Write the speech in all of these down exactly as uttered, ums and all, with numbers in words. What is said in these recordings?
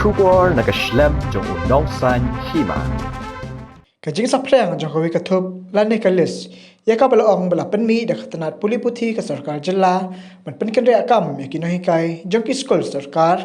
Khubor na ka shlem jong u nongsan hima. Ka jingsaphriang jong kawei ka thup lane ka list ïa kaba la ong ba la pynmih da ka tnat pule puthi ka sorkar jylla ban pynkynriah kam ïa ki nonghikai jong ki skul sorkar.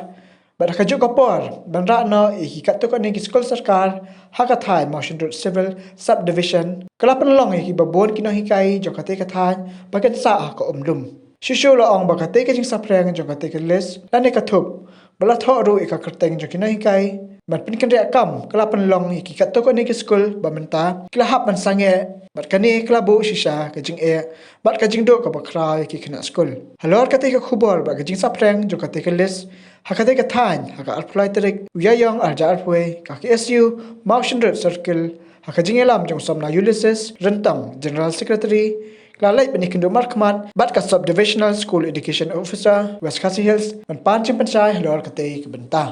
Bad ha kajuh ka por ban rah noh ïa ki katto katne ki skul sorkar ha ka thaiñ Mawshynrut Civil Subdivision ka la pynlong ïa kiba bun ki nonghikai jong katei ka thaiñ ba kin sah ha ka umdum. Shuh shuh la ong ba katei ka jingsaphriang jong katei ka list lane ka thup ba la thoh ruh ïa ka kyrteng jong ki nonghikai ban pynkynriah kam ka la pynlong ïa ki katto katne ki skul ba mynta ki la hap ban sangeh bad kane ka la buh shisha ka jingeh bad ka jingduh kaba khraw ïa ki khynnah skul. Halor katei ka khubor bad ka jingsaphriang jong katei ka list ha katei ka thaiñ ha ka arphew lai tarik u Ïaïong arhajar arphew wei, ka KSU Mawshynrut Circle ha ka jingïalam jong u Samla Ulysses Ryntong, General Secretary, ka la leit ban ïakynduh markhmat bad ka Subdivisional School Education Officer West Khasi Hills ban pan jingpynshai halor katei ka bynta.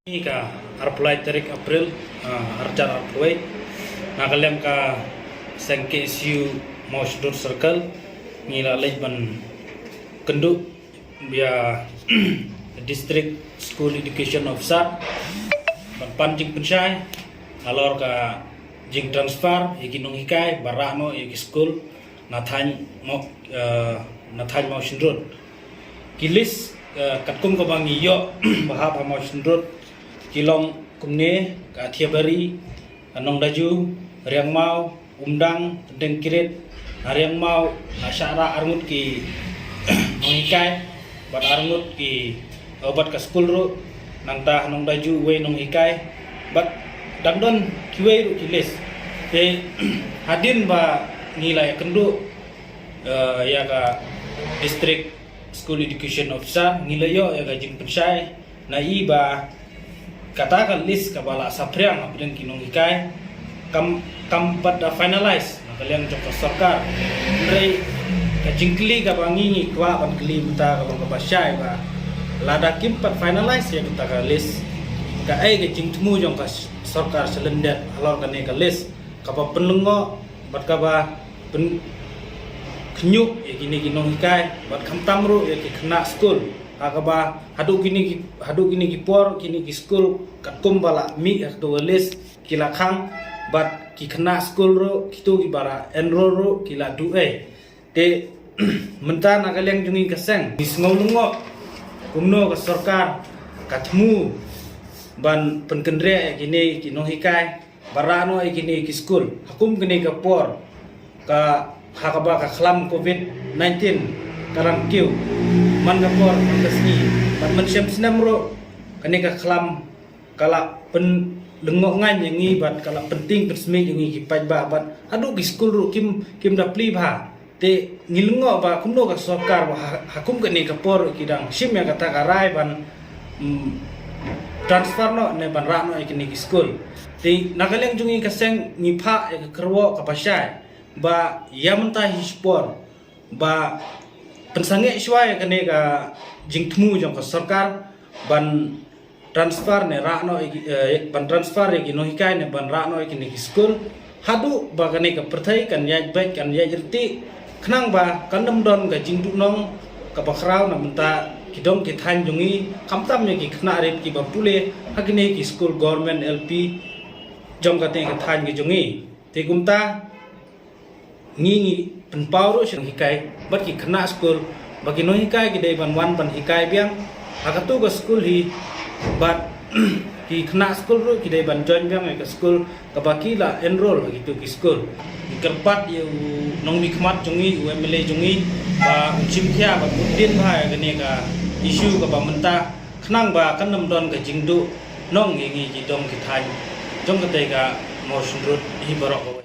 Ïa ka arphew lai tarik April, ah, arhajar arphew wei, na ka liang ka seng KSU Mawshynrut Circle ngi la leit ban kynduh ïa District School Education Officer ban pan jingpynshai halor ka jingtransfer ïa ki nonghikai ba rah noh ïa ki skul na thaiñ Maw, eh, na thaiñ Mawshynrut. Ki list, eh, katkum kaba ngi ïoh ba hap ha Mawshynrut ki long kumne: ka Athiabari, ka Nongdaju, Riangmaw, Umdang, Tendeng Kirit, ha Riangmaw la shah rah arngut ki nonghikai bad arngut ki, eh, bad ka skul ruh, nangta ha Nongdaju wei nonghikai bad dang don kiwei ruh ki list. Te hadien ba ngi la ïakynduh, eh, ïa ka District School Education Officer, ngi la ïoh ïa ka jingpynshai na i ba kata ka list kaba la saphriang hapdeng ki nonghikai kam, kam pat da finalize na ka liang jong ka sorkar. Hynrei ka jingkylli kaba ngi ngi kwah ban kylli mynta ka long kaba shai ba lada kim pat finalize ïa kata ka list, kaei ka jingthmu jong ka s-, sorkar sha lyndet halor kane ka list kaba pynlyngngoh bad kaba pynkhynñiuh ïa kine ki nonghikai bad khamtam ruh ïa ki khynnah skul. Ha kaba haduh kine ki, haduh kine ki por kine ki skul katkum ba la mih ha kato ka list ki la khang bad ki khynnah skul ruh kito kiba la enroll ruh ki la duh ei. Te mynta na ka liang jong ngi ka seng ngi sngew lyngngoh kumno ka sorkar ka thmu ban pynkynriah ïa kine ki nonghikai ba rah noh ïa kine ki skul ha kum kane ka por, ka ha kaba ka khlam covid nineteen ka rangkiew man ka por man ka sngi. Bad mynshem snem ruh kane ka khlam ka la pynlyngngoh ngaiñ ïa ngi bad ka la pyntieng pynsmit ïa ngi ki paidbah bad haduh ki skul ruh kim, kim da plie bha. Te ngi lyngngoh ba kumno ka sorkar ba ha, ha kum kane ka por ki dang shim ïa kata ka rai ban, mm, transfer noh ne ban rah noh ïa kine ki skul. Te na ka liang jong ngi ka seng ngi phah ïa ka kyrwoh kaba shai ba ïa mynta hi shipor ba pynsangeh shuwa ïa kane ka jingthmu jong ka sorkar ban transfer ne rah noh ïa ki, eh, ban transfer ïa ki nonghikai ne ban rah noh ïa kine ki skul haduh ba kane ka pyrthei kan ïaid beit kan ïaid ryntih, khnang ba kan ym don ka jingduhnong kaba khraw na bynta ki dong ki thaiñ jong ngi, khamtam ïa ki khynnah rit kiba pule ha kine ki skul government L P jong kane ka thaiñ ka jong ngi. Te kumta ngi ngi pynpaw ruh sha nonghikai bad ki khynnah skul ba ki nonghikai ki dei ban wan ban hikai biang ha kato ka skul hi bad ki khynnah skul ruh ki dei ban join biang ïa ka skul kaba ki la enroll ha kito ki skul. Ngi kyrpad ïa u nongmihkhmat jong ngi, u MLA jong ngi ba un shim khia bad un dien bha ïa kane ka issue kaba mynta khnang ba kan ym don ka jingduhnong ïa ngi ki dong ki thaiñ jong katei ka Mawshynrut hi baroh kawei.